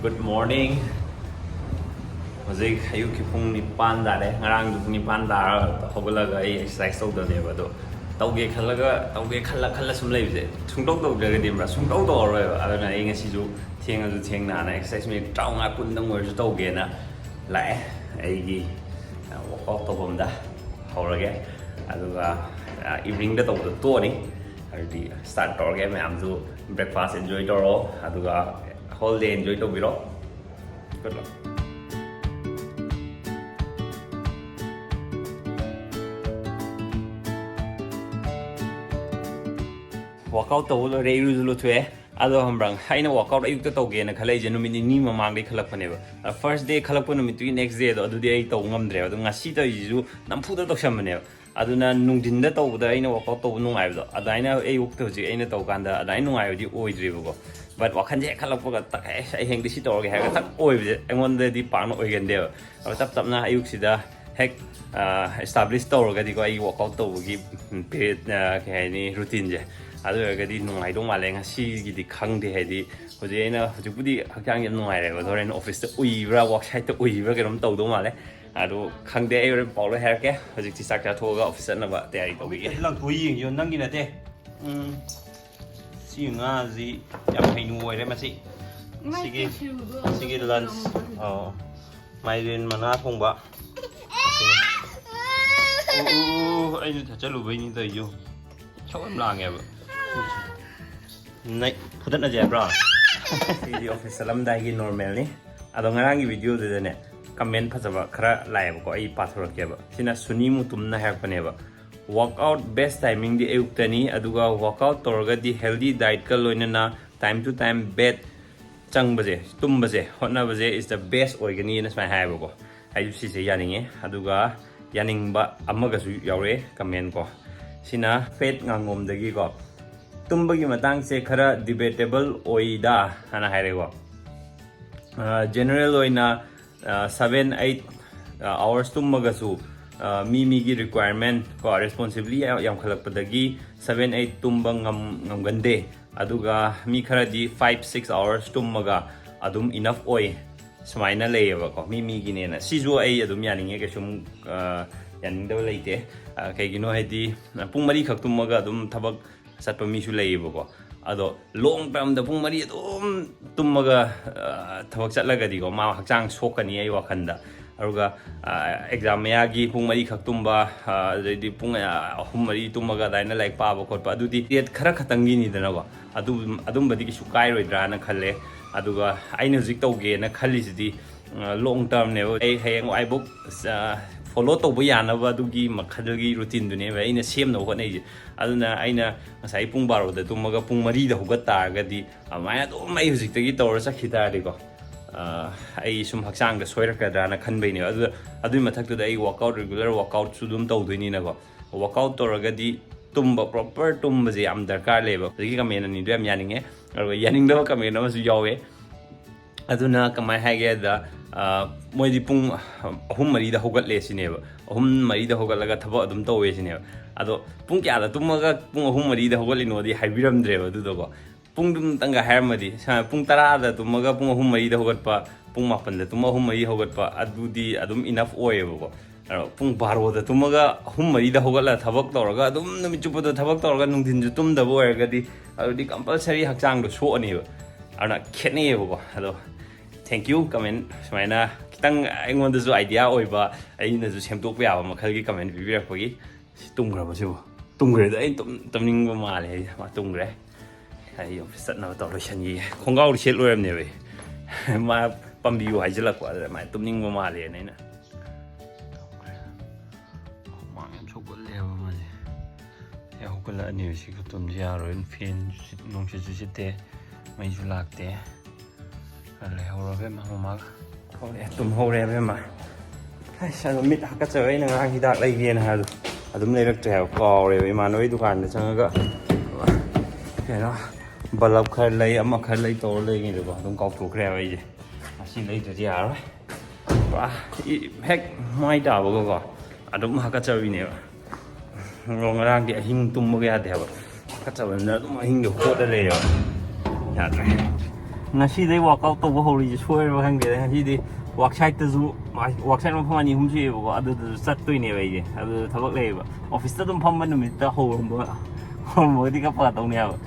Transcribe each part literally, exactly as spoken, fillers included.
Good morning. ꯍꯧꯖꯤꯛ ꯑꯌꯨꯛꯀꯤ ꯄꯨꯡ ꯅꯤꯄꯥꯟ ꯇꯥꯔꯦ꯫ ꯉꯔꯥꯡꯗꯨ ꯄꯨꯡ ꯅꯤꯄꯥꯟ ꯇꯥꯔ ꯍꯧꯒꯠꯂꯒ ꯑꯩ ꯑꯦꯛꯁꯔꯁꯥꯏꯁ ꯇꯧꯗꯕꯅꯦꯕ, ꯑꯗꯣ ꯇꯧꯒꯦ ꯈꯜꯂꯒ, ꯇꯧꯒꯦ ꯈꯜꯂ ꯈꯜꯂ ꯁꯨꯝ ꯂꯩꯕꯁꯦ, ꯁꯨꯡꯇꯧ ꯇꯧꯗ꯭ꯔꯒꯗꯤ ꯕ꯭ꯔꯥ, ꯁꯨꯡꯇꯧ ꯇꯧꯔꯔꯣꯏꯕ꯫ ꯑꯗꯨꯅ ꯑꯩ ꯉꯁꯤꯁꯨ ꯊꯦꯡꯉꯁꯨ ꯊꯦꯡꯅ ꯑꯦꯛꯁꯔꯁꯥꯏꯁ ꯃꯤꯅꯤꯠ ꯇꯔꯥꯃꯉꯥ ꯀꯨꯟꯗꯪ ꯑꯣꯏꯔꯁꯨ ꯇꯧꯒꯦꯅ ꯂꯥꯛꯑꯦ ꯑꯩꯒꯤ ꯋꯥꯛꯑꯥꯎꯠ ꯇꯧꯐꯝꯗ ꯍꯧꯔꯒꯦ꯫ ꯑꯗꯨꯒ ꯏꯚꯤꯅꯤꯡꯗ ꯇꯧꯕꯗꯣ ꯇꯣꯛꯑꯅꯤ꯫ ꯑꯗꯨꯗꯤ ꯁ꯭ꯇꯥꯔꯠ ꯇꯧꯔꯒꯦ꯫ ꯃꯌꯥꯝꯁꯨ ꯕ꯭ꯔꯦꯛꯐꯥꯁ ꯑꯦꯟꯖꯣꯏ ꯇꯧꯔꯣ, ꯑꯗꯨꯒ ꯍꯣꯜ ꯗꯦ ꯑꯦꯟꯖꯣꯏ ꯇꯧꯕꯤꯔꯣ꯫ Good luck. ꯋꯥꯛꯑꯥꯎꯠ ꯇꯧꯕ ꯂꯣꯏꯔꯦ, ꯏꯔꯨꯁꯨ ꯂꯨꯊꯣꯛꯑꯦ꯫ ꯑꯗꯣ ꯈꯪꯕ꯭ꯔꯥ, ꯑꯩꯅ ꯋꯥꯛꯑꯥꯎꯠ ꯑꯌꯨꯛꯇ ꯇꯧꯒꯦꯅ ꯈꯜꯂꯛꯏꯁꯦ ꯅꯨꯃꯤꯠ ꯅꯤꯅꯤ ꯃꯃꯥꯡꯗꯩ ꯈꯜꯂꯛꯄꯅꯦꯕ꯫ ꯐꯥꯔꯁ ꯗꯦ ꯈꯜꯂꯛꯄ ꯅꯨꯃꯤꯠꯇꯨꯒꯤ ꯅꯦꯛꯁ ꯗꯦꯗꯣ ꯑꯗꯨꯗꯤ ꯑꯩ ꯇꯧ ꯉꯝꯗ꯭ꯔꯦꯕ꯫ ꯑꯗꯣ ꯉꯁꯤ ꯇꯧꯔꯤꯁꯤꯁꯨ ꯅꯝꯐꯨꯗ ꯇꯧꯁꯟꯕꯅꯦꯕ꯫ ꯑꯗꯨꯅ ꯅꯨꯡꯊꯤꯟꯗ ꯇꯧꯕꯗ ꯑꯩꯅ ꯋꯥꯛꯑꯥꯎꯠ ꯇꯧꯕ ꯅꯨꯡꯉꯥꯏꯕꯗꯣ, ꯑꯗꯨꯃꯥꯏꯅ ꯑꯌꯨꯛꯇ ꯍꯧꯖꯤꯛ ꯑꯩꯅ ꯇꯧꯀꯥꯟꯗ ꯑꯗꯨꯃꯥꯏꯅ ꯅꯨꯡꯉꯥꯏꯕꯗꯤ ꯑꯣꯏꯗ꯭ꯔꯤꯕꯀꯣ꯫ ꯕꯠ ꯋꯥꯈꯟꯁꯦ ꯍꯦꯛ ꯈꯜꯂꯛꯄꯒ ꯇꯛ, "ꯑꯦ, ꯑꯩ ꯍꯌꯦꯡꯗꯤ ꯁꯤ ꯇꯧꯔꯒꯦ" ꯍꯥꯏꯔꯒ ꯇꯛ ꯑꯣꯏꯕꯁꯦ ꯑꯩꯉꯣꯟꯗꯗꯤ ꯄꯥꯛꯅ ꯑꯣꯏꯒꯟꯗꯦꯕ꯫ ꯑꯗꯣ ꯇꯞ ꯇꯞꯅ ꯑꯌꯨꯛꯁꯤꯗ ꯍꯦꯛ ꯑꯦꯁꯇꯥꯕ꯭ꯂꯤꯁ ꯇꯧꯔꯒꯗꯤꯀꯣ, ꯑꯩꯒꯤ ꯋꯥꯛꯑꯥꯎꯠ ꯇꯧꯕꯒꯤ ꯄꯤꯔꯤꯌꯠ, ꯀꯩ ꯍꯥꯏꯅꯤ, ꯔꯨꯇꯤꯟꯁꯦ, ꯑꯗꯨ ꯑꯣꯏꯔꯒꯗꯤ ꯅꯨꯡꯉꯥꯏꯗꯧ ꯃꯥꯜꯂꯦ꯫ ꯉꯁꯤꯒꯤꯗꯤ ꯈꯪꯗꯦ, ꯍꯥꯏꯗꯤ ꯍꯧꯖꯤꯛ ꯑꯩꯅ, ꯍꯧꯖꯤꯛꯄꯨꯗꯤ ꯍꯛꯆꯥꯡ ꯌꯥꯝ ꯅꯨꯡꯉꯥꯏꯔꯦꯕ꯫ ꯑꯗꯣ ꯍꯣꯔꯦꯟ ꯑꯣꯐꯤꯁꯇ ꯎꯏꯕ꯭ꯔꯥ, ꯋꯥꯛ ꯁꯥꯏꯠꯇ ꯎꯏꯕ꯭ꯔꯥ ꯀꯩꯅꯣꯝ ꯇꯧꯗꯧ ꯃꯥꯜꯂꯦ꯫ ꯑꯗꯣ ꯈꯪꯗꯦ, ꯑꯩ ꯍꯣꯔꯦꯟ ꯄꯥꯎ ꯂꯣꯏ ꯍꯥꯏꯔꯛꯀꯦ꯫ ꯍꯧꯖꯤꯛꯇꯤ ꯆꯥꯛ ꯆꯥꯊꯣꯛꯑꯒ ꯑꯣꯐꯤꯁ ꯆꯠꯅꯕ ꯇꯌꯥꯔꯤ ꯇꯧꯕꯤꯒꯦ꯫ ꯂꯪꯊꯣꯛꯑ ꯌꯦꯡꯁꯤꯔꯣ, ꯅꯪꯒꯤ ꯅꯠꯇꯦ꯫ ꯎꯝ, ꯁꯤ ꯉꯥꯁꯤ ꯌꯥꯝ ꯍꯩꯅꯨ ꯑꯣꯏꯔꯦ ꯃꯁꯤ꯫ ꯁꯤꯒꯤ, ꯁꯤꯒꯤ ꯂꯟꯁ꯫ ꯑꯣ, ꯃꯥꯏꯔꯦꯟ ꯃꯅꯥ ꯊꯣꯡꯕ꯫ ꯑꯁꯤꯅꯤ꯫ ꯎ, ꯎ, ꯎ, ꯎ, ꯑꯩꯁꯨ ꯊꯠꯆꯜꯂꯨꯕꯩꯅꯤ ꯇꯧꯔꯤꯁꯨ꯫ ꯏꯁꯧ ꯌꯥꯝ ꯂꯥꯡꯉꯦꯕ꯫ ꯅꯩ-, ꯐꯨꯗꯠꯅꯁꯦ ꯍꯥꯏꯕ꯭ꯔꯣ? ꯁꯤꯗꯤ ꯑꯣꯐꯤꯁ ꯆꯠꯂꯝꯗꯥꯏꯒꯤ ꯅꯣꯔꯃꯦꯜꯅꯤ꯫ ꯑꯗꯣ ꯉꯔꯥꯡꯒꯤ ꯚꯤꯗꯤꯑꯣꯗꯨꯗꯅꯦ, ꯀꯃꯦꯟ ꯐꯖꯕ ꯈꯔ ꯂꯥꯛꯑꯦꯕꯀꯣ, ꯑꯩ ꯄꯥꯊꯣꯔꯛꯀꯦꯕ꯫ ꯁꯤꯅ ꯁꯨꯅꯤ ꯃꯨꯇꯨꯝꯅ ꯍꯥꯏꯔꯛꯄꯅꯦꯕ, "ꯋꯥꯛꯑꯥꯎꯠ ꯕꯦꯁ ꯇꯥꯏꯃꯤꯡꯗꯤ ꯑꯌꯨꯛꯇꯅꯤ, ꯑꯗꯨꯒ ꯋꯥꯛꯑꯥꯎꯠ ꯇꯧꯔꯒꯗꯤ ꯍꯦꯜꯗꯤ ꯗꯥꯏꯠꯀ ꯂꯣꯏꯅꯅ ꯇꯥꯏꯝ ꯇꯨ ꯇꯥꯏꯝ ꯕꯦꯗ ꯆꯪꯕꯁꯦ, ꯇꯨꯝꯕꯁꯦ ꯍꯣꯠꯅꯕꯁꯦ is the best ꯑꯣꯏꯒꯅꯤꯅ" ꯁꯨꯃꯥꯏꯅ ꯍꯥꯏꯌꯦꯕꯀꯣ꯫ ꯑꯩꯁꯨ ꯁꯤꯁꯦ ꯌꯥꯅꯤꯡꯉꯦ꯫ ꯑꯗꯨꯒ ꯌꯥꯅꯤꯡꯕ ꯑꯃꯒꯁꯨ ꯌꯥꯎꯔꯛꯑꯦ ꯀꯃꯦꯟ ꯀꯣ꯫ ꯁꯤꯅ ꯐꯦꯠ ꯉꯥꯡꯉꯣꯝꯗꯒꯤꯀꯣ, "ꯇꯨꯝꯕꯒꯤ ꯃꯇꯥꯡꯁꯦ ꯈꯔ ꯗꯤꯕꯦꯇꯦꯕꯜ ꯑꯣꯏꯗ" ꯍꯥꯏꯅ ꯍꯥꯏꯔꯦꯀꯣ꯫ ꯖꯦꯅꯔꯦꯜ ꯑꯣꯏꯅ ꯁꯚꯦꯟ ꯑꯩꯠ ꯑꯋꯥꯔꯁ ꯇꯨꯝꯃꯒꯁꯨ, ꯑ, ꯃꯤ ꯃꯤꯒꯤ ꯔꯤꯀ꯭ꯋꯥꯏꯔꯃꯦꯟ ꯀꯣ, ꯔꯦꯁꯄꯣꯟꯁꯤꯕꯤꯂꯤꯇꯤ ꯌꯥꯝꯈꯠꯂꯛꯄꯗꯒꯤ ꯁꯚꯦꯟ ꯑꯩꯠ ꯇꯨꯝꯕ ꯉꯝ-, ꯉꯝꯒꯟꯗꯦ꯫ ꯑꯗꯨꯒ ꯃꯤ ꯈꯔꯗꯤ ꯐꯥꯏꯚ ꯁꯤꯛꯁ ꯑꯋꯥꯔꯁ ꯇꯨꯝꯃꯒ ꯑꯗꯨꯝ enough ꯑꯣꯏ꯫ ꯁꯨꯃꯥꯏꯅ ꯂꯩꯌꯦꯕꯀꯣ, ꯃꯤ ꯃꯤꯒꯤꯅꯦꯅ꯫ ꯁꯤꯁꯨ ꯑꯩ ꯑꯗꯨꯝ ꯌꯥꯅꯤꯡꯉꯦ, ꯀꯩꯁꯨꯝ ꯑ, ꯌꯥꯅꯤꯡꯗꯕ ꯂꯩꯇꯦ꯫ ꯑ, ꯀꯩꯒꯤꯅꯣ ꯍꯥꯏꯗꯤ, ꯑ, ꯄꯨꯡ ꯃꯔꯤꯈꯛ ꯇꯨꯝꯃꯒ ꯑꯗꯨꯝ ꯊꯕꯛ ꯆꯠꯄ ꯃꯤꯁꯨ ꯂꯩꯌꯦꯕꯀꯣ꯫ ꯑꯗꯣ long termꯗ ꯄꯨꯡ ꯃꯔꯤ ꯑꯗꯨꯝ ꯇꯨꯝꯃꯒ ꯑ, ꯊꯕꯛ ꯆꯠꯂꯒꯗꯤꯀꯣ, ꯃꯥ ꯍꯛꯆꯥꯡ ꯁꯣꯛꯀꯅꯤ ꯑꯩ ꯋꯥꯈꯜꯗ꯫ ꯑꯗꯨꯒ ꯑꯦꯛꯖꯥꯝ ꯃꯌꯥꯒꯤ ꯄꯨꯡ ꯃꯔꯤꯈꯛ ꯇꯨꯝꯕ, ꯑ, ꯑꯗꯩꯗꯤ ꯄꯨꯡ ꯑ, ꯑꯍꯨꯝ ꯃꯔꯤ ꯇꯨꯝꯃꯒ ꯑꯗꯨꯃꯥꯏꯅ ꯂꯥꯏꯔꯤꯛ ꯄꯥꯕ ꯈꯣꯠꯄ, ꯑꯗꯨꯗꯤ ꯗꯦꯠ ꯈꯔ ꯈꯛꯇꯪꯒꯤꯅꯤꯗꯅꯀꯣ꯫ ꯑꯗꯨ, ꯑꯗꯨꯝꯕꯗꯤ ꯀꯩꯁꯨ ꯀꯥꯏꯔꯣꯏꯗ꯭ꯔꯥꯅ ꯈꯜꯂꯦ꯫ ꯑꯗꯨꯒ ꯑꯩꯅ ꯍꯧꯖꯤꯛ ꯇꯧꯒꯦꯅ ꯈꯜꯂꯤꯁꯤꯗꯤ long termꯅꯦꯕ꯫ ꯑꯩ ꯍꯌꯦꯡꯋꯥꯏꯕꯨꯛ follow ꯇꯧꯕ ꯌꯥꯅꯕ ꯑꯗꯨꯒꯤ ꯃꯈꯜꯒꯤ routineꯗꯨꯅꯦꯕ ꯑꯩꯅ ꯁꯦꯝꯅꯕ ꯍꯣꯠꯅꯩꯁꯦ꯫ ꯑꯗꯨꯅ ꯑꯩꯅ ꯉꯁꯥꯏ ꯄꯨꯡ ꯕꯥꯔꯣꯗ ꯇꯨꯝꯃꯒ ꯄꯨꯡ ꯃꯔꯤꯗ ꯍꯧꯒꯠ ꯇꯥꯔꯒꯗꯤ, ꯑꯗꯨꯃꯥꯏꯅ ꯑꯗꯨꯝ ꯑꯩ ꯍꯧꯖꯤꯛꯇꯒꯤ ꯇꯧꯔ ꯆꯠꯈꯤ ꯇꯥꯔꯗꯤꯀꯣ, ꯑ, ꯑꯩ ꯁꯨꯝ ꯍꯛꯆꯥꯡꯗ ꯁꯣꯏꯔꯛꯀꯗ꯭ꯔꯥꯅ ꯈꯟꯕꯩꯅꯦꯕ꯫ ꯑꯗꯨꯗ, ꯑꯗꯨꯒꯤ ꯃꯊꯛꯇꯨꯗ ꯑꯩ workout, regular workoutꯁꯨ ꯑꯗꯨꯝ ꯇꯧꯗꯣꯏꯅꯤꯅꯀꯣ꯫ Workout ꯇꯧꯔꯒꯗꯤ ꯇꯨꯝꯕ, proper ꯇꯨꯝꯕꯁꯦ ꯌꯥꯝ ꯗꯔꯀꯥꯔ ꯂꯩꯌꯦꯕ꯫ ꯍꯧꯖꯤꯛꯀꯤ comment ꯑꯅꯤꯗꯣ ꯌꯥꯝ ꯌꯥꯅꯤꯡꯉꯦ꯫ ꯑꯗꯨꯒ ꯌꯥꯅꯤꯡꯗꯕ comment ꯑꯃꯁꯨ ꯌꯥꯎꯋꯦ꯫ ꯑꯗꯨꯅ ꯀꯃꯥꯏ ꯍꯥꯏꯒꯦꯗ, ꯑ, ꯃꯣꯏꯗꯤ ꯄꯨꯡ ꯑꯍꯨꯝ ꯃꯔꯤꯗ ꯍꯧꯒꯠꯂꯦ ꯁꯤꯅꯦꯕ꯫ ꯑꯍꯨꯝ ꯃꯔꯤꯗ ꯍꯧꯒꯠꯂꯒ ꯊꯕꯛ ꯑꯗꯨꯝ ꯇꯧꯋꯦ ꯁꯤꯅꯦꯕ꯫ ꯑꯗꯣ ꯄꯨꯡ ꯀꯌꯥꯗ ꯇꯨꯝꯃꯒ ꯄꯨꯡ ꯑꯍꯨꯝ ꯃꯔꯤꯗ ꯍꯧꯒꯠꯂꯤꯅꯣꯗꯤ ꯍꯥꯏꯕꯤꯔꯝꯗ꯭ꯔꯦꯕ꯫ ꯑꯗꯨꯗꯀꯣ, ꯄꯨꯡꯗꯨꯝꯇꯪꯒ ꯍꯥꯏꯔꯝꯃꯗꯤ, ꯁ-, ꯄꯨꯡ ꯇꯔꯥꯗ ꯇꯨꯝꯃꯒ ꯄꯨꯡ ꯑꯍꯨꯝ ꯃꯔꯤꯗ ꯍꯧꯒꯠꯄ, ꯄꯨꯡ ꯃꯥꯄꯟꯗ ꯇꯨꯝꯃ ꯑꯍꯨꯝ ꯃꯔꯤ ꯍꯧꯒꯠꯄ, ꯑꯗꯨꯗꯤ ꯑꯗꯨꯝ enough ꯑꯣꯏꯌꯦꯕꯀꯣ꯫ ꯑꯗꯣ ꯄꯨꯡ ꯕꯥꯔꯣꯗ ꯇꯨꯝꯃꯒ ꯑꯍꯨꯝ ꯃꯔꯤꯗ ꯍꯧꯒꯠꯂꯒ ꯊꯕꯛ ꯇꯧꯔꯒ, ꯑꯗꯨꯝ ꯅꯨꯃꯤꯠ ꯆꯨꯞꯄꯗꯣ ꯊꯕꯛ ꯇꯧꯔꯒ, ꯅꯨꯡꯊꯤꯟꯁꯨ ꯇꯨꯝꯗꯕ ꯑꯣꯏꯔꯒꯗꯤ, ꯑꯗꯨꯗꯤ compulsory ꯍꯛꯆꯥꯡꯗꯣ ꯁꯣꯛꯑꯅꯦꯕ꯫ ꯑꯗꯨꯅ ꯈꯦꯠꯅꯩꯌꯦꯕꯀꯣ꯫ ꯑꯗꯣ thank you comment, ꯁꯨꯃꯥꯏꯅ ꯈꯤꯇꯪ ꯑꯩꯉꯣꯟꯗꯁꯨ idea ꯑꯣꯏꯕ, ꯑꯩꯅꯁꯨ ꯁꯦꯝꯗꯣꯛꯄ ꯌꯥꯕ ꯃꯈꯜꯒꯤ comment ꯄꯤꯕꯤꯔꯛꯄꯒꯤ꯫ ꯁꯤ ꯇꯨꯝꯈ꯭ꯔꯕ ꯁꯤꯕꯨ? ꯇꯨꯝꯈ꯭ꯔꯦꯗ꯫ ꯑꯩ ꯇꯨꯝ-, ꯇꯨꯝꯅꯤꯡꯕ ꯃꯥꯜꯂꯦ꯫ ꯑꯩ, ꯃꯥ ꯇꯨꯝꯈ꯭ꯔꯦ꯫ ꯑꯩ office ꯆꯠꯅꯕ ꯇꯧꯔ ꯂꯣꯏꯁꯟꯈꯤꯒꯦ꯫ ꯈꯣꯡꯒ꯭ꯔꯥꯎꯗꯤ ꯁꯦꯠ ꯂꯣꯏꯔꯝꯅꯦꯕ ꯑꯩ꯫ ꯃꯥ ꯄꯥꯝꯕꯤꯌꯨ ꯍꯥꯏꯖꯤꯜꯂꯛꯄ, ꯑꯗꯨꯗ ꯃꯥ ꯇꯨꯝꯅꯤꯡꯕ ꯃꯥꯜꯂꯦꯅ ꯑꯩꯅ꯫ ꯍꯨꯃꯥꯡ ꯌꯥꯝ ꯁꯧꯒꯠꯂꯦꯕ ꯃꯥꯁꯦ꯫ ꯑꯩ ꯍꯧꯒꯠꯂꯛꯑꯅꯦꯕ, ꯁꯤ ꯈꯨꯇꯨꯝꯁꯦ ꯌꯥꯔꯣꯏ꯫ Fanꯁꯨ ꯁꯤꯠ-, ꯅꯨꯡꯁꯤꯠꯁꯨ ꯁꯤꯠꯇꯦ, ꯃꯩꯁꯨ ꯂꯥꯛꯇꯦ꯫ ꯈꯔ ꯂꯩꯍꯧꯔꯒꯦ ꯃꯥ ꯃꯃꯥꯒ꯫ ꯍꯧꯔꯦ, ꯇꯨꯝꯍꯧꯔꯦ ꯑꯕꯦꯝꯃ꯫ ꯑꯁ, ꯑꯗꯣ ꯃꯤꯠ ꯍꯥꯀꯠꯆꯕ, ꯑꯩꯅ ꯉꯔꯥꯡ ꯍꯤꯗꯥꯛ ꯂꯩꯒꯦꯅ ꯍꯥꯏꯕꯗꯣ ꯑꯗꯨꯝ ꯂꯩꯔꯛꯇ꯭ꯔꯦ ꯍꯥꯏꯕ, ꯀꯥꯎꯔꯦꯕ꯫ ꯏꯃꯥꯟꯅꯕꯒꯤ ꯗꯨꯀꯥꯟꯗ ꯆꯪꯉꯒ ꯀꯩꯅꯣ, ꯕꯂꯞ ꯈꯔ ꯂꯩ, ꯑꯃ ꯈꯔ ꯂꯩ ꯇꯧꯔ ꯂꯩꯔꯤꯉꯩꯗꯀꯣ ꯑꯗꯨꯝ ꯀꯥꯎꯊꯣꯛꯈ꯭ꯔꯦ ꯍꯥꯏꯕ ꯑꯩꯁꯦ꯫ ꯉꯁꯤ ꯂꯩꯗ꯭ꯔꯗꯤ ꯌꯥꯔꯔꯣꯏ꯫ ꯄꯨꯔꯥ ꯏ-, ꯍꯦꯛ ꯃꯥꯏ ꯇꯥꯕꯒꯀꯣ ꯑꯗꯨꯝ ꯍꯥꯀꯠꯆꯕꯤꯅꯦꯕ꯫ ꯑꯗꯣ ꯉꯔꯥꯡꯗꯤ ꯑꯍꯤꯡ ꯇꯨꯝꯕꯒ ꯌꯥꯗꯦ ꯍꯥꯏꯕ, ꯍꯥꯀꯠꯆꯕꯅꯤꯅ ꯑꯗꯨꯝ ꯑꯍꯤꯡꯗꯣ ꯍꯣꯠꯂ ꯂꯩꯔꯦꯕ꯫ ꯌꯥꯗ꯭ꯔꯦ꯫ ꯉꯁꯤꯗꯩ ꯋꯥꯛ ꯑꯥꯎꯠ ꯇꯧꯕ ꯍꯧꯔꯤꯁꯦ ꯁꯣꯏꯔꯕ ꯈꯪꯗꯦ꯫ ꯉꯁꯤꯗꯤ ꯋꯥꯛ ꯁꯥꯏꯠꯇꯁꯨ, ꯋꯥꯛ ꯁꯥꯏꯠ ꯃꯐꯝ ꯑꯅꯤ ꯑꯍꯨꯝ ꯁꯨꯏꯌꯦꯕꯀꯣ, ꯑꯗꯨꯗꯁꯨ ꯆꯠꯇꯣꯏꯅꯦꯕ ꯑꯩꯁꯦ꯫ ꯑꯗꯨꯗ ꯊꯕꯛ ꯂꯩꯌꯦꯕ, ꯑꯣꯐꯤꯁꯇ ꯑꯗꯨꯝ ꯐꯝꯕ ꯅꯨꯃꯤꯠꯇ ꯍꯧꯔꯝꯕ, ꯍꯧꯔꯝꯕꯒꯗꯤ ꯈꯔ ꯐꯗꯧꯅꯦ ꯍꯥꯏꯕ꯫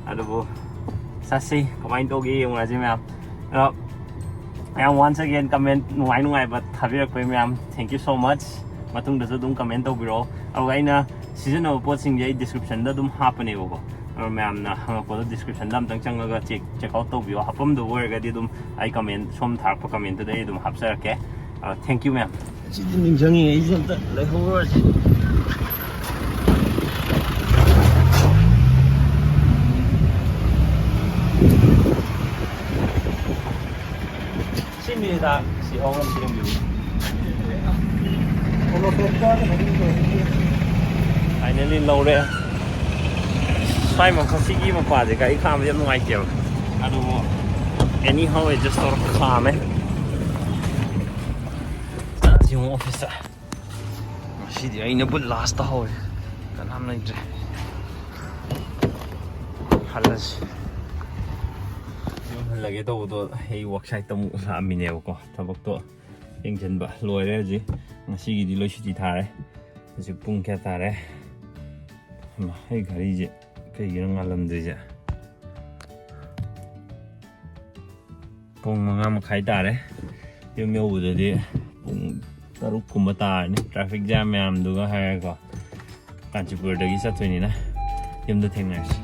ꯑꯗꯨꯕꯨ ꯆꯠꯁꯤ, ꯀꯃꯥꯏꯅ ꯇꯧꯒꯦ ꯌꯦꯡꯉꯨꯔꯁꯤ ꯃꯌꯥꯝ꯫ ꯑꯗꯣ ꯃꯌꯥꯝ, once again, comment ꯅꯨꯡꯉꯥꯏ ꯅꯨꯡꯉꯥꯏꯕ ꯊꯥꯕꯤꯔꯛꯄꯩ ꯃꯌꯥꯝ, thank you so much꯫ ꯃꯇꯨꯡꯗꯁꯨ ꯑꯗꯨꯝ comment ꯇꯧꯕꯤꯔꯛꯑꯣ꯫ ꯑꯗꯨꯒ ꯑꯩꯅ ꯁꯤꯖꯤꯟꯅꯕ ꯄꯣꯠꯁꯤꯡꯁꯦ ꯑꯩ ꯗꯤꯁꯀ꯭ꯔꯤꯞꯁꯟꯗ ꯑꯗꯨꯝ ꯍꯥꯞꯄꯅꯦꯕꯀꯣ꯫ ꯑꯗꯣ ꯃꯌꯥꯝꯅ ꯍꯪꯉꯛꯄꯗꯣ ꯗꯤꯁꯀ꯭ꯔꯤꯞꯁꯟꯗ ꯑꯝꯇꯪ ꯆꯪꯉꯒ ꯆꯦꯛ, ꯆꯦꯛ ꯑꯥꯎꯠ ꯇꯧꯕꯤꯌꯣ꯫ ꯍꯥꯞꯄꯝꯗꯕ ꯑꯣꯏꯔꯒꯗꯤ ꯑꯗꯨꯝ ꯑꯩ ꯀꯃꯦꯟ, ꯁꯣꯝ ꯊꯥꯔꯛꯄ ꯀꯃꯦꯟꯇꯨꯗ ꯑꯩ ꯑꯗꯨꯝ ꯍꯥꯞꯆꯔꯛꯀꯦ꯫ ꯑ, thank you ꯃꯌꯥꯝ꯫ ꯁꯤꯗꯤ ꯅꯤꯡꯁꯤꯡꯉꯤ, ꯑꯩꯁꯨ ꯑꯝꯇ ꯂꯩꯍꯧꯔꯁꯤ꯫ ꯁꯤ ꯃꯤꯅꯤꯗ ꯁꯤ ꯍꯧꯔꯝ ꯌꯦꯡꯕꯤꯌꯨ꯫ Finally ꯂꯧꯔꯦ꯫ ꯁ꯭ꯋꯥꯏ ꯃꯈꯥ, ꯁꯤꯒꯤ ꯃꯄꯥꯁꯦ ꯒꯥꯔꯤ ꯈꯥꯝꯕꯁꯦ ꯌꯥꯝ ꯅꯨꯡꯉꯥꯏꯇꯦꯕ꯫ ꯑꯗꯨꯕꯨ anyhow adjust ꯇꯧꯔ ꯈꯥꯝꯃꯦ꯫ ꯆꯠꯂꯁꯤ ꯑꯃꯨꯛ ꯑꯣꯐꯤꯁꯇ꯫ ꯉꯁꯤꯗꯤ ꯑꯩꯅ ꯕꯨꯠ ꯂꯥꯁ ꯇꯥꯍꯧꯔꯦ꯫ ꯀꯅꯥꯝ ꯂꯩꯇ꯭ꯔꯦ꯫ ꯍꯜꯂꯁꯤ꯫ ꯌꯨꯝ ꯍꯜꯂꯒꯦ ꯇꯧꯕꯗꯣ ꯑꯩ ꯋꯥꯛꯁꯥꯏꯠꯇ ꯑꯃꯨꯛ ꯂꯥꯛꯑꯝꯃꯤꯅꯦꯕꯀꯣ꯫ ꯊꯕꯛꯇꯣ ꯌꯦꯡꯁꯤꯟꯕ ꯂꯣꯏꯔꯦ ꯍꯧꯖꯤꯛ꯫ ꯉꯁꯤꯒꯤꯗꯤ ꯂꯣꯏ ꯁꯨꯇꯤ ꯊꯥꯔꯦ꯫ ꯍꯧꯖꯤꯛ ꯄꯨꯡ ꯀꯌꯥ ꯇꯥꯔꯦ? ꯍꯩꯃꯥ, ꯑꯩ ꯒꯥꯔꯤꯁꯦ ꯀꯩꯒꯤꯅꯣ ꯉꯥꯜꯂꯝꯗ꯭ꯔꯤꯁꯦ? ꯄꯨꯡ ꯃꯉꯥ ꯃꯈꯥꯏ ꯇꯥꯔꯦ꯫ ꯌꯨꯝ ꯌꯧꯕꯗꯗꯤ ꯄꯨꯡ ꯇꯔꯨꯛ ꯀꯨꯝꯕ ꯇꯥꯔꯅꯤ, ꯇ꯭ꯔꯥꯐꯤꯛ ꯖꯥꯝ ꯃꯌꯥꯝꯗꯨꯒ ꯍꯥꯏꯔꯒꯀꯣ꯫ ꯀꯥꯟꯆꯤꯄꯨꯔꯗꯒꯤ ꯆꯠꯇꯣꯏꯅꯤꯅ ꯌꯨꯝꯗ ꯊꯦꯡꯅꯔꯁꯤ꯫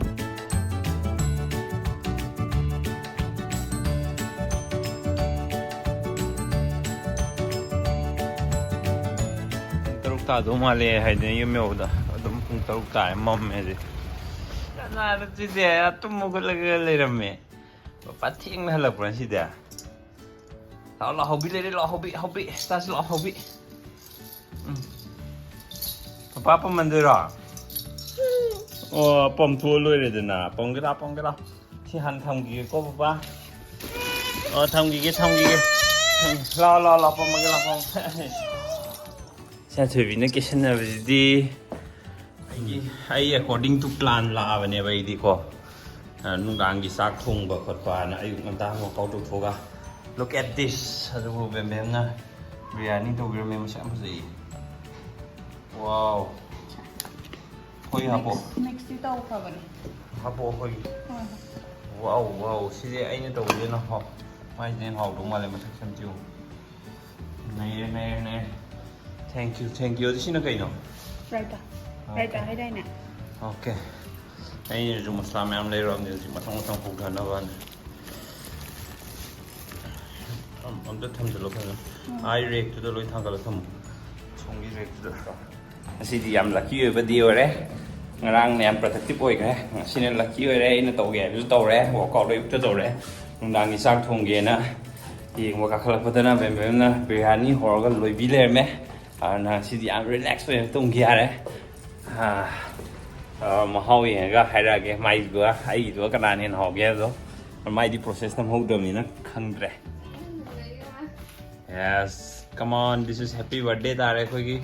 ꯄꯨꯡ ꯇꯔꯨꯛ ꯇꯥꯗꯧ ꯃꯥꯜꯂꯦ ꯍꯥꯏꯗꯅ ꯌꯨꯝ ꯌꯧꯕꯗ ꯑꯗꯨꯝ ꯄꯨꯡ ꯇꯔꯨꯛ ꯇꯥꯔꯦ, ꯃꯝꯃꯦ ꯍꯧꯖꯤꯛ꯫ ꯀꯅꯥꯅꯣ ꯁꯤꯗꯤ? ꯇꯨꯝ ꯍꯧꯒꯠꯂꯒ ꯂꯩꯔꯝꯃꯦ꯫ ꯄꯄꯥ ꯊꯦꯡꯅ ꯍꯜꯂꯛꯄ꯭ꯔꯥ ꯁꯤꯗꯤ? ꯂꯥꯛꯑꯣ, ꯂꯥꯛꯑꯣ, ꯍꯧꯕꯤ ꯂꯩꯔꯦ, ꯂꯥꯛꯑꯣ, ꯍꯧꯕꯤ, ꯍꯧꯕꯤ, ꯆꯥꯁꯤ ꯂꯥꯛꯑꯣ, ꯍꯧꯕꯤ꯫ ꯎꯝ꯫ ꯄꯄꯥ ꯄꯝꯃꯟꯗꯣꯏꯔꯣ? ꯑꯣ, ꯄꯝꯊꯣꯛꯑ ꯂꯣꯏꯔꯦꯗꯅ꯫ ꯄꯝꯒꯦꯔꯥ, ꯄꯝꯒꯦꯔꯥ? ꯁꯤ ꯍꯥꯟꯅ ꯊꯝꯈꯤꯒꯦꯀꯣ, ꯄꯄꯥ꯫ ꯑꯣ, ꯊꯝꯈꯤꯒꯦ, ꯊꯝꯈꯤꯒꯦ꯫ ꯂꯥꯛꯑꯣ, ꯂꯥꯛꯑꯣ, ꯂꯥꯛꯑꯣ, ꯄꯝꯃꯒꯦ, ꯂꯥꯛꯑꯣ, ꯄꯝꯃꯒꯦ꯫ ꯁꯥꯟꯊꯣꯏꯕꯤꯅ ꯀꯦꯁꯟꯅꯕꯁꯤꯗꯤ ꯑꯩꯒꯤ, ꯑꯩ according to plan ꯂꯥꯛꯑꯕꯅꯦꯕ ꯑꯩꯗꯤꯀꯣ꯫ ꯑ, ꯅꯨꯡꯗꯥꯡꯒꯤ ꯆꯥꯛ ꯊꯣꯡꯕ ꯈꯣꯠꯄ ꯍꯥꯏꯅ ꯑꯌꯨꯛ ꯉꯟꯇꯥ workout ꯇꯧꯊꯣꯛꯑꯒ, look at this, ꯑꯗꯨꯕꯨ ꯕꯦꯝꯕꯦꯝꯅ ꯕꯤꯔꯌꯥꯅꯤ ꯇꯧꯕꯤꯔꯝꯃꯦ, ꯃꯁꯛ ꯌꯥꯝ ꯐꯖꯩꯌꯦ꯫ Wow. ꯑꯩꯈꯣꯏ ꯍꯥꯞꯄꯣ꯫ Mix ꯇꯤ ꯇꯧꯈ꯭ꯔꯕꯅꯦ꯫ ꯍꯥꯞꯄꯣ ꯑꯩꯈꯣꯏꯒꯤ꯫ ꯍꯣꯏ, ꯍꯣꯏ꯫ Wow, wow, ꯁꯤꯁꯦ ꯑꯩꯅ ꯇꯧꯕꯁꯤꯅ ꯍꯥꯎ-, ꯃꯥꯏꯁꯤꯅ ꯍꯦꯟꯅ ꯍꯥꯎꯗꯧ ꯃꯥꯜꯂꯦ, ꯃꯁꯛꯁꯦ ꯑꯝꯇ ꯌꯦꯡꯉꯨ꯫ ꯅꯩꯔꯦ, ꯅꯩꯔꯦ, ꯅꯩꯔꯦ꯫ Thank you, thank you꯫ ꯑꯗꯨ ꯁꯤꯅ ꯀꯩꯅꯣ? ꯔꯥꯏꯇꯥ꯫ Okay꯫ ꯔꯥꯏꯇꯥ ꯍꯥꯏꯗꯥꯏꯅꯦ? Okay꯫ ꯑꯩꯅꯁꯨ ꯃꯁꯂꯥ ꯃꯌꯥꯝ ꯂꯩꯔꯛꯑꯕꯅꯦ ꯍꯧꯖꯤꯛ ꯃꯊꯪ ꯃꯊꯪ ꯍꯧꯊꯅꯕꯅ꯫ ꯑꯝ-, ꯑꯝꯇ ꯊꯝꯖꯤꯜꯂꯣ ꯐꯖꯅ꯫ ꯎꯝ꯫ ꯑꯥ, ꯔꯦꯛꯇꯨꯗ ꯂꯣꯏ ꯊꯥꯡꯒꯠꯂ ꯊꯝꯃꯣ꯫ ꯁꯣꯝꯒꯤ ꯔꯦꯛꯇꯨꯗ꯫ ꯉꯁꯤꯗꯤ ꯌꯥꯝ lucky ꯑꯣꯏꯕ day ꯑꯣꯏꯔꯦ꯫ ꯉꯔꯥꯡꯅ ꯌꯥꯝ productive ꯑꯣꯏꯈ꯭ꯔꯦ꯫ ꯉꯁꯤꯅ lucky ꯑꯣꯏꯔꯦ꯫ ꯑꯩꯅ ꯇꯧꯒꯦ ꯍꯥꯏꯕꯁꯨ ꯇꯧꯔꯦ꯫ Workout ꯑꯌꯨꯛꯇ ꯇꯧꯔꯦ꯫ ꯅꯨꯡꯗꯥꯡꯒꯤ ꯆꯥꯛ ꯊꯣꯡꯒꯦꯅ ꯌꯦꯡꯕ ꯀꯥꯈꯠꯂꯛꯄꯗꯅ ꯕꯦꯝꯕꯦꯝꯅ ꯕꯤꯔꯌꯥꯅꯤ ꯍꯧꯔꯒ ꯂꯣꯏꯕꯤ ꯂꯩꯔꯝꯃꯦ꯫ ꯑꯗꯨꯅ ꯉꯁꯤꯗꯤ ꯌꯥꯝ relax ꯑꯣꯏꯅ ꯇꯨꯝꯒꯦ ꯌꯥꯔꯦ꯫ ꯑꯥ, ꯑꯥ, ꯃꯍꯥꯎ ꯌꯦꯡꯉꯒ ꯍꯥꯏꯔꯛꯑꯒꯦ꯫ ꯃꯥꯏꯗꯨꯒ ꯑꯩꯒꯤꯗꯨꯒ ꯀꯅꯥꯅ ꯍꯦꯟꯅ ꯍꯥꯎꯒꯦ ꯍꯥꯏꯕꯗꯣ꯫ ꯃꯥꯏꯗꯤ process ꯇꯝꯍꯧꯗꯕꯅꯤꯅ ꯈꯪꯗ꯭ꯔꯦ꯫ Yes, come on, this is happy birthday ꯇꯥꯔꯦ ꯑꯩꯈꯣꯏꯒꯤ꯫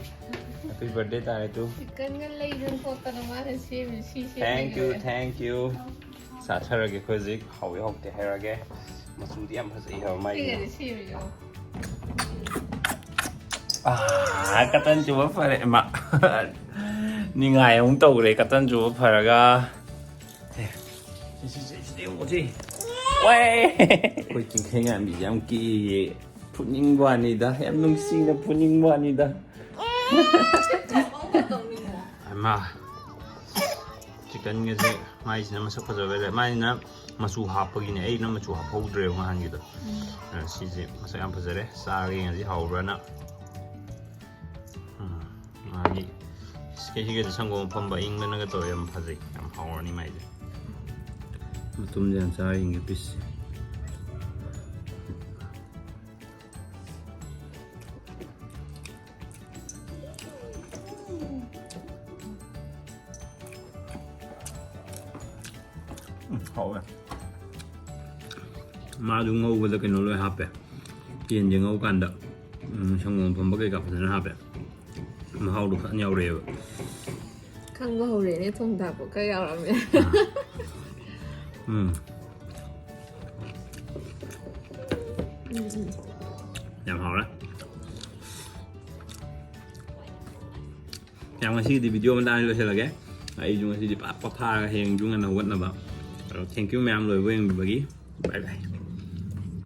Happy birthday ꯇꯥꯔꯦ ꯇꯨ꯫ Chickenꯒ ꯂꯩꯗꯅ ꯈꯣꯠꯇꯅ ꯃꯥꯅ ꯁꯦꯝꯃꯤ, ꯁꯤ ꯁꯦꯝꯃꯤ Thank you, ꯀꯥꯏꯅ꯫ Thank you꯫ ꯆꯥꯊꯔꯒꯦ ꯑꯩꯈꯣꯏ ꯍꯧꯖꯤꯛ꯫ ꯍꯥꯎꯏ ꯍꯥꯎꯇꯦ ꯍꯥꯏꯔꯒꯦ꯫ ꯃꯆꯨꯗꯤ ꯌꯥꯝ ꯐꯖꯩ ꯍꯥꯏꯕ ꯃꯥꯏꯁꯦ꯫ ꯑꯩꯒꯗꯤ ꯁꯦꯝꯃꯤ ꯌꯦꯡꯉꯣ꯫ ꯑꯥ, ꯀꯇꯟ ꯆꯨꯕ ꯐꯔꯦ꯫ ꯏꯃꯥ꯫ ꯅꯤꯡꯉꯥꯏ ꯑꯃꯨꯛ ꯇꯧꯈ꯭ꯔꯦ ꯀꯇꯟ ꯆꯨꯕ ꯐꯔꯒ꯫ ꯑꯦ, ꯁꯤ, ꯁꯤ, ꯁꯤ, ꯁꯤꯗ ꯌꯦꯡꯉꯨ, ꯁꯤ꯫ ꯋꯥꯏ! ꯑꯩꯈꯣꯏ ꯆꯤꯡꯈꯩꯉꯥꯟꯕꯤꯁꯦ ꯌꯥꯝ ꯀꯤꯌꯦ꯫ ꯐꯨꯅꯤꯡꯕ ꯋꯥꯅꯤꯗ, ꯌꯥꯝ ꯅꯨꯡꯁꯤꯅ ꯐꯨꯅꯤꯡꯕ ꯋꯥꯅꯤꯗ꯫ ꯍꯩꯃꯥ꯫ Chickenꯒꯁꯦ ꯃꯥꯏꯁꯤꯅ ꯃꯁꯛ ꯐꯖꯕ ꯂꯩ꯫ ꯃꯥꯏꯁꯤꯅ ꯃꯆꯨ ꯍꯥꯞꯄꯒꯤꯅꯦ꯫ ꯑꯩꯅ ꯃꯆꯨ ꯍꯥꯞꯍꯧꯗ꯭ꯔꯦꯕ ꯅꯍꯥꯟꯒꯤꯗꯣ꯫ ꯎꯝ꯫ ꯑ, ꯁꯤꯁꯦ ꯃꯁꯛ ꯌꯥꯝ ꯐꯖꯔꯦ꯫ ꯆꯥꯒꯦ ꯌꯦꯡꯉꯁꯤ ꯍꯥꯎꯕ꯭ꯔꯥꯅ꯫ ꯎꯝ, ꯃꯥꯒꯤ ꯁꯤꯒꯗꯤ ꯁꯪꯒꯣꯝ ꯑꯐꯝꯕ ꯑꯏꯪꯕꯅꯒ ꯇꯧꯔ ꯌꯥꯝ ꯐꯖꯩ, ꯌꯥꯝ ꯍꯥꯎꯔꯅꯤ ꯃꯥꯏꯁꯦ꯫ ꯃꯇꯨꯝꯁꯦ ꯌꯥꯝ ꯆꯥꯔ ꯌꯦꯡꯒꯦ pieceꯁꯦ꯫ ꯎꯝ, ꯍꯥꯎꯋꯦ꯫ ꯃꯥꯗꯨ ꯉꯧꯕꯗ ꯀꯩꯅꯣ ꯂꯣꯏ ꯍꯥꯞꯄꯦ꯫ ꯌꯦꯟꯁꯦ ꯉꯧꯀꯥꯟꯗ, ꯎꯝ, ꯁꯪꯒꯣꯝ ꯑꯐꯝꯕ ꯀꯩꯀꯥ ꯐꯖꯅ ꯍꯥꯞꯄꯦ꯫ ꯃꯍꯥꯎꯗꯣ ꯐꯖꯅ ꯌꯥꯎꯔꯛꯑꯦꯕ꯫ ꯈꯪꯕ ꯍꯧꯔꯦꯅꯦ, ꯊꯣꯡ ꯊꯥꯛꯄ ꯈꯔ ꯌꯥꯎꯔꯝꯃꯦ꯫ ꯎꯝ, ꯌꯥꯝ ꯍꯥꯎꯔꯦ꯫ ꯌꯥꯝ, ꯉꯁꯤꯒꯤꯗꯤ ꯚꯤꯗꯤꯑꯣ ꯃꯇꯥꯡꯁꯤ ꯂꯣꯏꯁꯤꯜꯂꯒꯦ꯫ ꯑꯩꯁꯨ ꯉꯁꯤꯗꯤ ꯄꯥꯛ ꯄꯣꯊꯥꯔꯒ ꯍꯌꯦꯡꯁꯨ ꯉꯟꯅ ꯍꯧꯒꯠꯅꯕ꯫ ꯑꯗꯣ thank you ꯃꯌꯥꯝ ꯂꯣꯏꯕ ꯌꯦꯡꯕꯤꯕꯒꯤ꯫ Bye bye꯫